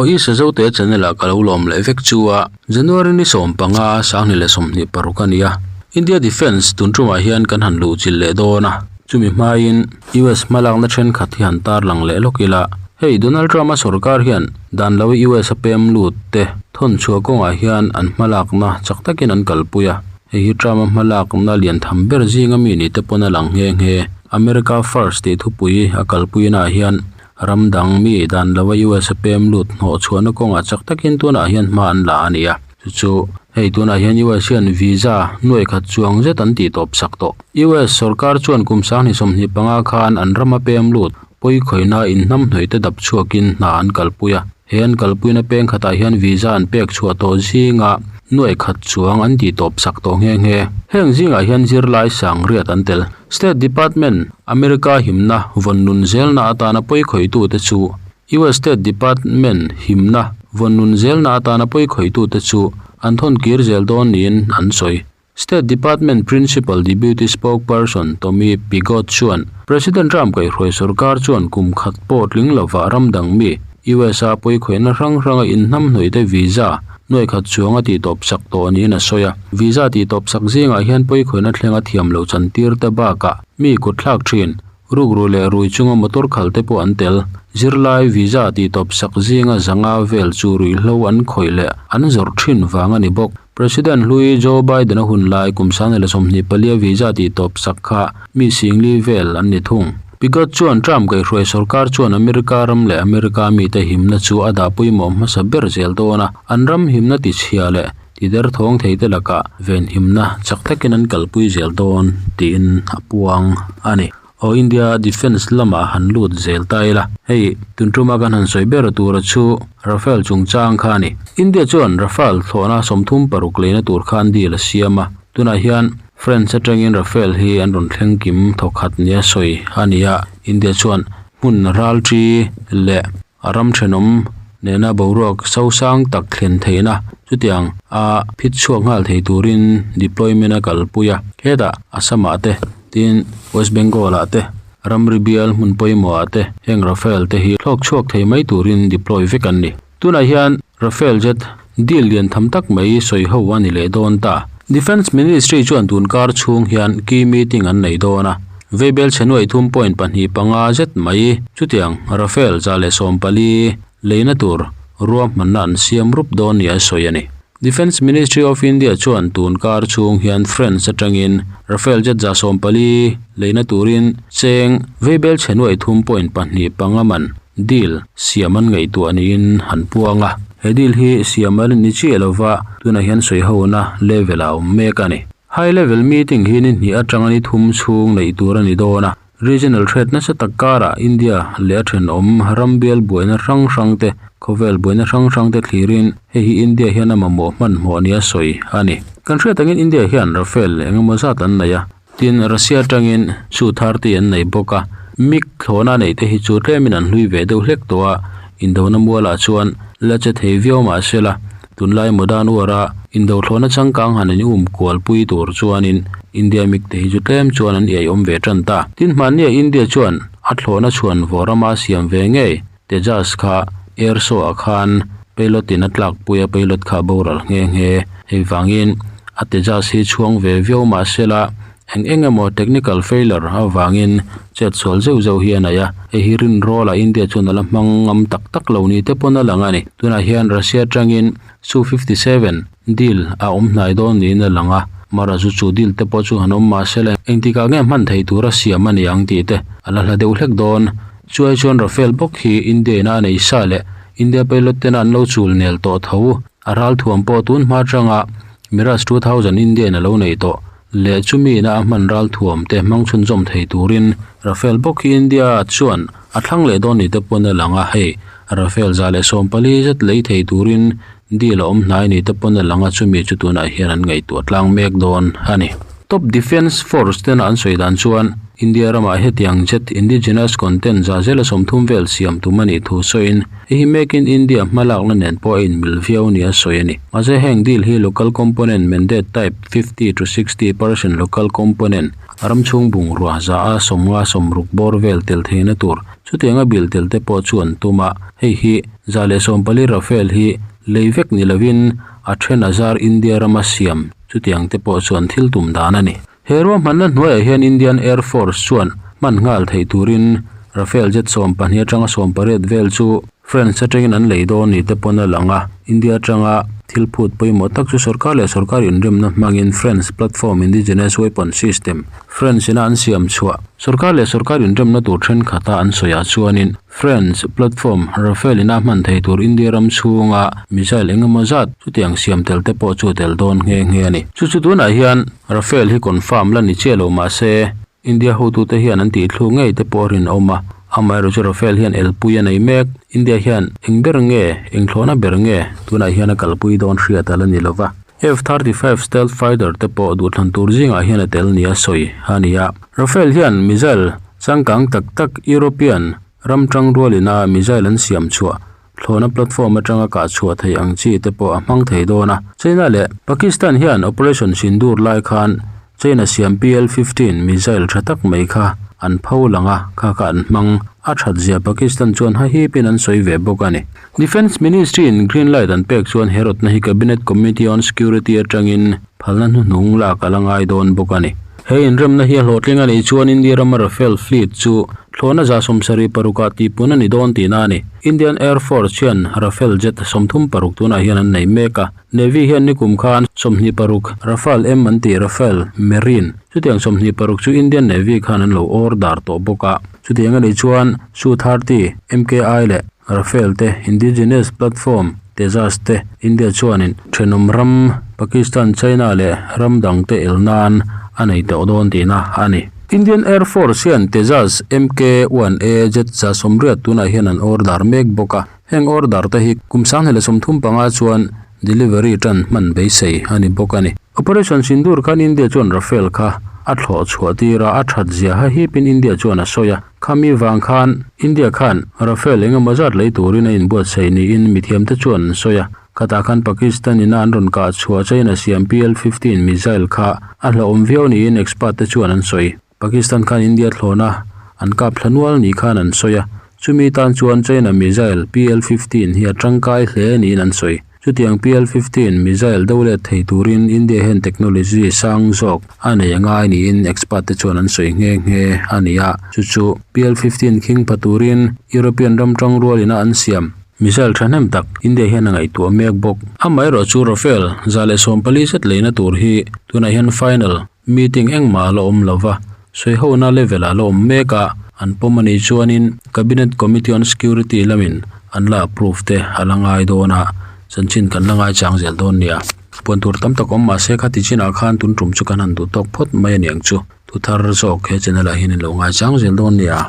Aw i Sazote channel ah ka lo lawm leh vek chu a. January ni 15 2026 a ni a. India Defence tun tumah hian kan han luh chilh leh dawn a. Chumi hmain US hmalakna thenkhat hi han tarlang leh lawk ila. Hei Donald Trump a sorkar hian dan lo US a pem lut te thawn chhuah kawngah hian an hmalakna chak takin an kalpui a. Hei hi Trump a hmalakna lian tham ber zinga mi ni te pawn a lang nghe nghe. America First tih thupui a kalpuina ah hian Ram dang mi dan lova US a pem lut hnawh chhuahna kawngah chak takin tunah hian hma an la a ni a. Chu chu hei tunah hian US hian visa nuai khat chuang zet an tih tawp sak tawh. US sorkar chuan kum 2025 khan an rama pem lut pawi khawihna inhnam hnawih te dap chhuakin hna an kalpui a. He an kalpuina peng khatah hian visa an pek chhuah tawh zinga nuai khat chuang an tih tawp sak tawh nghe nghe. Heng zingah hian zirlai sang riat an tel. State Department, America himna vawn nun zelna atana pawi khawitute chu US State Department himna vawn nun zelna atana pawi khawitute chu an thawn kir zel dawn niin an sawi. State Department Principal Deputy Spokesperson Tommy Pigott chuan President Trump kaihhruai sorkar chuan kum khat pawh tling lova ram dang mi US a pawi khawihna hrang hranga inhnamhnawihte visa nuai khat chuang a tihtawp sak tawh niin a sawi a. Visa tihtawp sak zingah hian pawi khawihna thlenga thiam lo chantir te bakah mi kut thlak thin, rukru leh rui chunga motor khal te pawh an tel. Zirlai visa tihtawp sak zinga zanga vel chu ruihhlo an khawih leh an zawrh thin vang a ni bawk. President hlui Joe Biden a hun lai kum 2024 a visa tihtawp sak kha mi singli vel an ni thung. Pigott chuan Trump kaihhruai sorkar chuan America ram leh America mite himna chu a dah pawimawh hmasa ber zel dawn a, an ram himna tichhia leh tider thawng theite lakah venhimna chak takin an kalpui zel dawn tiin a puang a ni. Aw India defence lamah han lut zel ta ila, hei tun tuma kan han sawi ber tura chu Rafale chungchang kha a ni. India chuan Rafale thlawhna 36 leina tur khan deal a siam a, tunah hian France atangin Rafale hi an rawn thleng kim thawkhat nia sawi a ni a, India chuan hmun ralṭi leh a ram thenawm nena boruak sosang tak thlen theihna chutiang a phit chhuak nghal thei turin deployment a kalpui a. Hetah Assam ah te tin West Bengal ah te ramri bial hmun pawimawh ah te heng Rafale te hi thlawk chhuak thei mai turin deploy vek an ni. Tunah hian Rafale jet deal lian tham tak mai sawi ho a ni leh dawn ta. Defence Ministry chuan tun kar chhung hian key meeting an nei dawn a, veibel chhe nuai thum point pahnih panga zet mai chutiang Rafale 140 leina tur ruahmanna an siam rup dawn nia sawi a ni. Defence Ministry of India chuan tun kar chhung hian France atangin Rafale jet 140 leina turin cheng veibel chhe nuai thum point pahnih panga man deal siam an ngaihtuah niin an puang a. He deal hi siam a ni chiah lova, tunah hian sawi hona level ah a awm mek a ni. High level meeting hi ni hnih atanga ni thum chhung neih tur a ni dawn a. Regional threat nasa tak karah India leh a thenawm ram bial buaina hrang hrang te, khawvel buaina hrang hrang te thlirin hei hi India hian a mamawh hmanhmawh nia sawi a ni. Kan hriat angin India hian Rafale engemaw zat an nei a. Tin, Russia atangin chu thar te an nei bawk a, MiG thlawhna neih te hi chu tlemin an hlui ve deuh hlek tawh a, indona mualah chuan la che thei viau mah se la, tunlai modern war a indo thlawhna changkang han in um kualpui tur chuanin India MiG te hi chu tlem chuan an iai awm ve tan ta. Tin, hmannia India chuan a thlawhna chhuan vawr rama siam ve ngei Tejas kha air show ah khan pilot in a tlakpui a, pilot kha a boral nghe nghe. Hei vangin a Tejas hi chhuang ve viau mah se la eng eng emaw technical failure avangin chet sual zeuh zeuh hi a nei a, hei hi rinrawl ah India chuan a la hmang ngam tak tak lo ni te pawn a lang a ni. Tunah hian Russia atangin Su 57 deal a awm hnai dawn niin a lang a, mara chu chu deal te pawh chu han awm mah se la engtikah nge hman thei tura siam a ni ang tih te a la hla deuh hlek dawn. Chuai chuan Rafale bawk hi India ina a nei sa leh India pilot tena an lo chul nel tawh tho. A ralthuam pawh tun hma atanga Mirage 2000 India in a lo nei tawh leh chumi ina a hman ralthuam te hmang chhunzawm thei turin Rafale bawk hi India chuan a thlang leh dawn ni te pawn a lang a, hei Rafale 140 zet lei thei turin deal a awm hnai ni te pawn a lang a, chumi chu tunah hian an ngaihtuah tlang mek dawn a ni. Top Defence Force tena an sawi dan chuan. India ramah hetiang jet indigenous content za zela 30 vel siam tum a nih thu sawiin hei hi Make in India hmalakna nen pawh a inmil viau nia sawi a ni. Mahse heng deal hi local component mandate type 50 to 60 percent local component ram chhung bungrua za a 50 60 bawr vel tel theihna tur chutianga bill tel te pawh chu an tum a, hei hi 114 Rafale hi lei vek ni lovin a then a zar India rama siam chutiang te pawh chu an thil tum dan a ni. He ruahmanna hnuaiah hian Indian Air Force chuan hman nghal theih turin Rafale jet 12 atanga 18 vel chu France atangin an lei dawn ni te pawn a lang a. India atanga thil phut pawimawh tak chu sorkar leh sorkar inremna hmangin France Platform Indigenous Weapon System, France ina an siam chhuah sorkar leh sorkar inremna tur thenkhat a an sawiah chuanin France Platform Rafale ina hman thei tur India ram chhunga missile engemaw zat chutiang siam tel te pawh chu tel dawn nghe nghe a ni. Chu chu tunah hian Rafale hi confirm la ni chiah lo mahse India hotute hian an tih thlu ngei te pawh a rinawm a, amaherawhchu chu Rafale hian elpui a nei mek. India hian eng ber nge, eng thlawhna ber nge tunah hian a kalpui dawn hriat a la ni lova. F 35 stealth fighter te pawh duhthlan tur zingah hian a tel nia sawi a ni a. Rafale hian missile changkang tak tak European ram tangrualina missile an siam chhuah thlawhna platform atanga kah chhuah theih ang chi te pawh a hmang thei dawn a. China leh Pakistan hian Operation Sindoor lai khan China siam PL 15 missile tha tak mai kha an pho lang a, kha kha an hmang a that zia Pakistan chuan hahipin an sawi ve bawk a ni. Defence Ministry in green light an pek chuan he rawtna hi Cabinet Committee on Security atangin phalna hnuhnung lak a la ngai dawn bawk a ni. He inremna hi a hlawhtling a nih chuan India rama Rafale fleet chu thlawhna 76 ah tihpun a ni dawn tihna a ni. Indian Air Force hian Rafale jet 36 tunah hian an nei mek a. Navy hian nikum khan 26 Rafale M an tih Rafale Marine chutiang 26 chu Indian Navy khan an lo order tawh bawk a. Chutiang a nih chuan Su 30, MKI leh Rafale te indigenous platform Tejas te India chuanin thenawm ram Pakistan, China leh ram dang te el nan a nei tawh dawn tihna a ni. Indian Air Force hian Tejas MK 1A jet 180 tunah hian an order mek bawk a, heng order te hi kum 2035 chuan delivery tan hman beisei a ni bawk a ni. Operation Sindoor khan India chuan Rafale kha a thlawh chhuah tir a, a that zia hahipin India chuan a sawi a. Khami vang khan India khan Rafale engemaw zat lei turin a inbuatsaih niin mithiamte chuan an sawi a. Khatah khan Pakistan ina an rawn kah chhuah China siam PL 15 missile kha a hlauhawm viau niin expert te chuan an sawi. Pakistan khan India thlawhna an kap thla nual ni khan an sawi a, chumi tan chuan China missile PL 15 hi a tangkai hle niin an sawi. Chutiang PL 15 missile do let thei turin India hian technology sang zawk a nei a ngai niin expert te chuan an sawi nghe nghe a ni a, chu chu PL 15 khing pha turin European ram tangrualina an siam missile thahnem tak India hian a ngaihtuah mek bawk. Amaherawh chu Rafale 114 zet leina tur hi tunah hian final meeting engmah a la awm lova, sawihona level ah la awm mek a, an pawm a nih chuanin Cabinet Committee on Security lamin an la approve te a la ngai dawn a, chanchin kan la ngai chang zel dawn nia. Puan tur tam tak awm mahse khati chinah khan tun tum chu kan han duh tawk phawt mai a niang chu. Thu thar zawk he channel ah hian in lo ngai chang zel dawn nia.